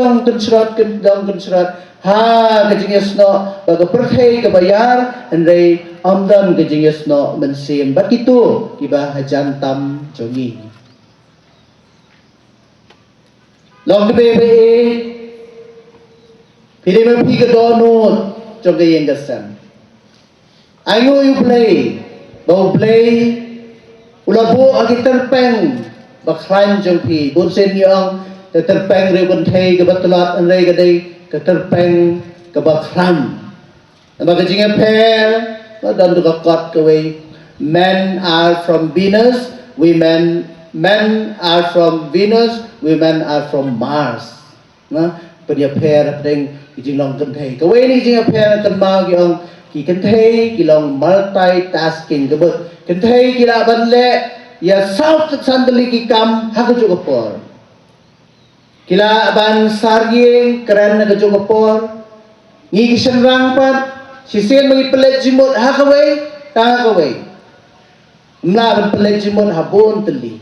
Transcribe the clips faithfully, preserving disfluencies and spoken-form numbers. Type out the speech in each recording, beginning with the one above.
Dang kynshrot, dang kynshrot ha ka jingïasnoh ba ka pyrthei kaba ïar, hynrei ym don ka jingïasnoh mynsiem bad kito kiba hajan tam jong ngi. Long kaba ïeit, phi dei ma phi ka dohnud jong ka ïing ka sem. Ai nguh ïa U Blei ba U Blei u la buh ha ki tyrpeng ba khlaiñ jong phi. Bun sien ngi ong ka tyrpeng riewkynthei kaba tlot, hynrei ka dei ka tyrpeng kaba khlaiñ. Namar ka jingïapher, ba don tu ka kot kawei, men are from Venus, women, men are from Venus, women are from Mars. Na, pynïapher hapdeng ki jinglong kynthei. Kawei na ki jingïapher kynmaw ki ong ki kynthei ki long multitasking, ka mut kynthei ki lah ban leh ïa saw san tylli ki kam ha kajuh ka por. Ki lah ban sar ïing kren ha kajuh ka por. Ngi ki shynrang pat, shisien ba ngi pynleit jingmut ha kawei, tang ha kawei. Ym lah ban pynleit jingmut ha bun tylli.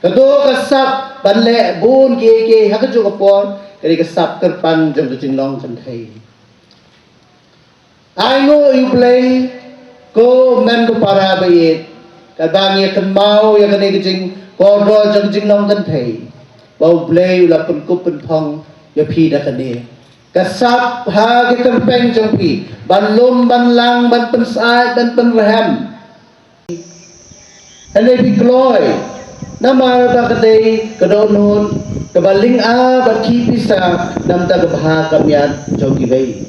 Kato ka sap ban leh bun kiei kiei ha kajuh ka por, ka dei ka sap kyrpang jong ka jinglong kynthei. Ai nguh ïa U Blei, ko mem ko para ba ïeit, katba ngi ïa kynmaw ïa kane ka jingkordor jong ka jinglong kynthei, ba U Blei u la pynkup pynphong ïa phi da kane ka sap ha ki tyrpeng jong phi, ban lum, ban lang, ban pynsyaid, ban pynrhem. Hynrei phi kloi, namar ba ka dei ka dohnud kaba lynga bad ki pisa na bynta ka bha ka miat jong kiwei.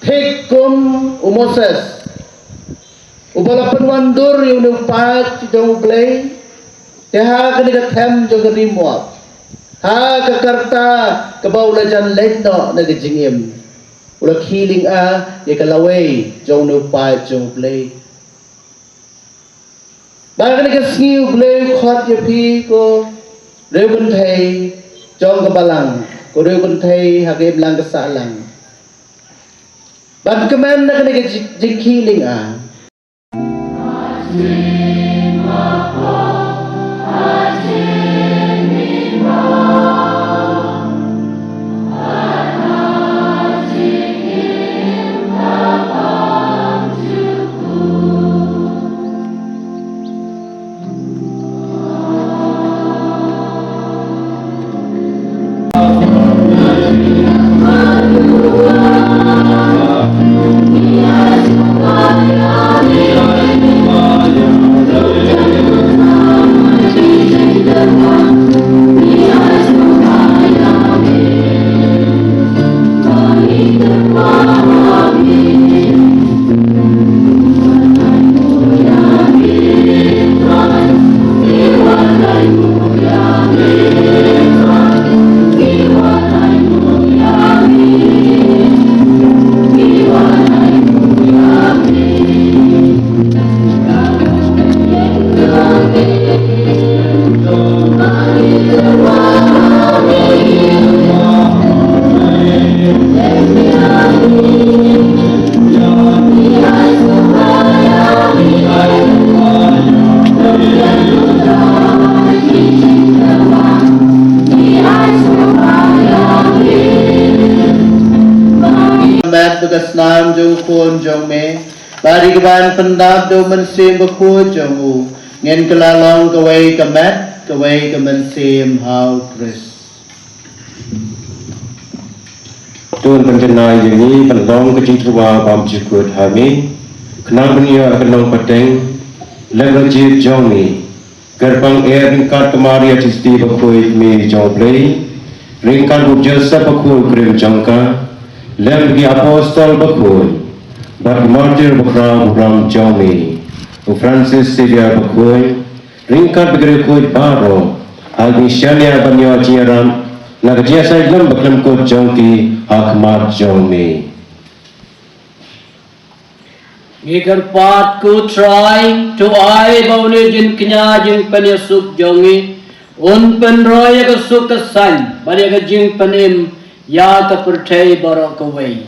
Thik kum u Moses uba la pynwandur ïa une u paid jong U Blei, te ha kane ka them jong ka ri Moab, ha ka karta kaba u la jan leit noh na ka jingim, u la khie lynga ïa ka lawei jong une u paid jong U Blei. Ba kane ka sngi U Blei u khot ïa phi ko riewkynthei jong ka balang, ko riewkynthei ha ka imlang ka sahlang, ban kmen na kane ka jing-, jingkhie lynga. ka snam jong u Khun jong me, bad ïa kaban pyndap da u Mynsiem Bakhuid jong u, ngin kylla long kawei ka met, kawei ka mynsiem ha u Khrist. To pynjanai ïa ngi ban long ka jingtyrwa bymjukut ha me, khnang ban ïoh ka nongpateng lem ka jied jong me. Kyrpang eh ryngkat ka Maria Theisotti bakhuid, Kmie jong U Blei, ryngkat bad u Joseph bakhuid, u krim jong ka, lem bad ki apostol bakhuid, bad ki martir bakhraw burom jong me, u Francis Xavier bakhuid, ryngkat bad ki riewkhuid baroh, ha ka jingshaniah ban ïoh jingïarap na ka jingïasaid lem bakhlem kut jong ki ha khmat jong me. Ngi kyrpad, ko Trai, to ai ba une u jingkñia jingpynïasuk jong ngi un pynroi ïa ka suk ka saiñ bad ïa ka jingpynim ïa ka pyrthei baroh kawei.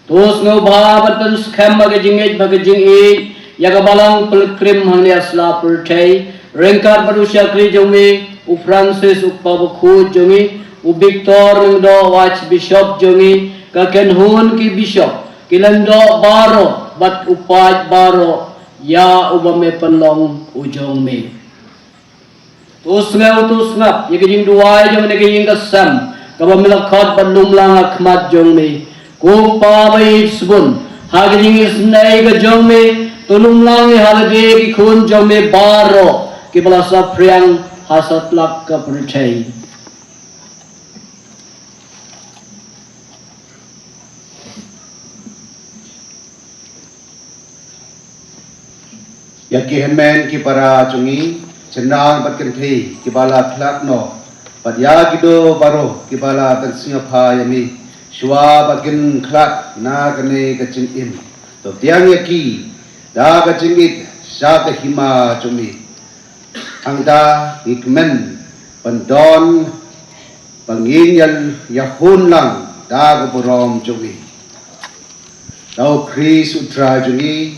To sngewbha bad pynskhem ha ka jingngeit bad ka jingïeit ïa ka Balang Pilgrim hangne ha sla pyrthei, ryngkat bad u shakri jong me u Francis, u Kpa bakhuid jong ngi, u Victor Lyngdoh, u Archbishop jong ngi, ka kynhun ki bishop, ki lyngdoh baroh bad u paid baroh ïa uba me pynlong u jong me. To sngew, to sngap ïa ka jingduwai jong kane ka ïing ka sem kaba me la khot bad lumlang ha khmat jong me, ko Kpa ba ïeit sbun. Ha ka jingisynei ka jong me, to lumlang ïa lade ki khun jong me baroh kiba la saphriang ha satlak ka pyrthei. Ïa ki hynmen ki para jong ngi, shynrang bad kynthei kiba la khlad noh, bad ïa kido baroh kiba la pynsngewbha ïa me shuwa ba kin khlad na kane ka jingim. To pdiang ïa ki da ka jingïeit sha ka hima jong me. Hangta ngi kmen ban don ba ngin ïa, ïahun lang da ka burom jong me. Da u Khrist u Trai jong ngi,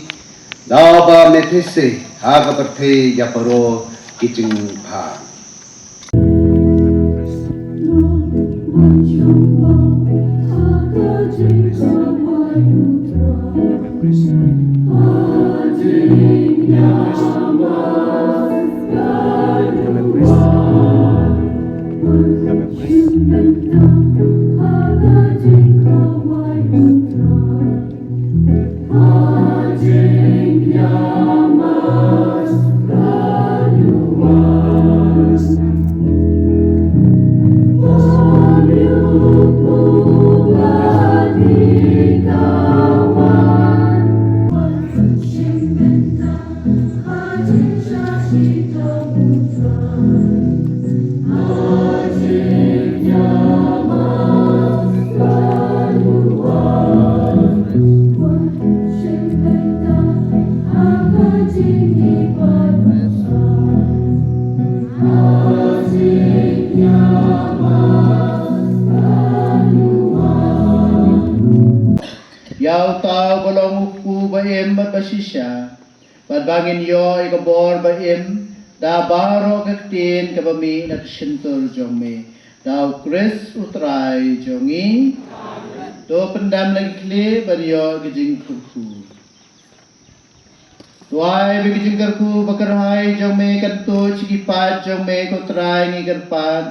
da uba me theh seh ha ka pyrthei ïa baroh ki jingbha. Ïa uta uba long u kpu ba im bad ba shisha, bad ba ngin ïoh ïa ka bor ba im da baroh ka ktien kaba mih na ka shyntur jong me, da u Khrist u Trai jong ngi. To pyndam la ki khlieh ban ïoh ka jingkyrkhu. To ai ba ka jingkyrkhu ba kyrhai jong me kan tuid sha ki paid jong me, ko Trai, ngi kyrpad.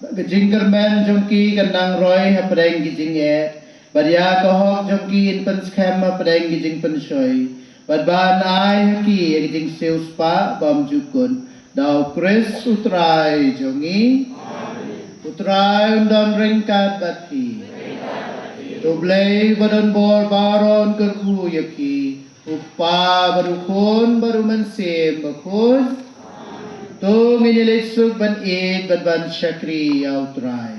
Bad ka jingkyrmen jong ki kan nang roi hapdeng ki jingeh, bad ïa ka hok jong ki yn pynskhem hapdeng ki jingpynshoi, bad ban ai ha ki ïa ka jingsiewspah bymjukut, da u Khrist u Trai jong ngi. U Trai un don ryngkat bad phi. To u Blei ba don bor baroh un kyrkhu ïa phi, u Kpa bad u Khun bad u Mynsiem Bakhuid. To ngin ïa leit suk ban ïeit bad ban shakri ïa u Trai.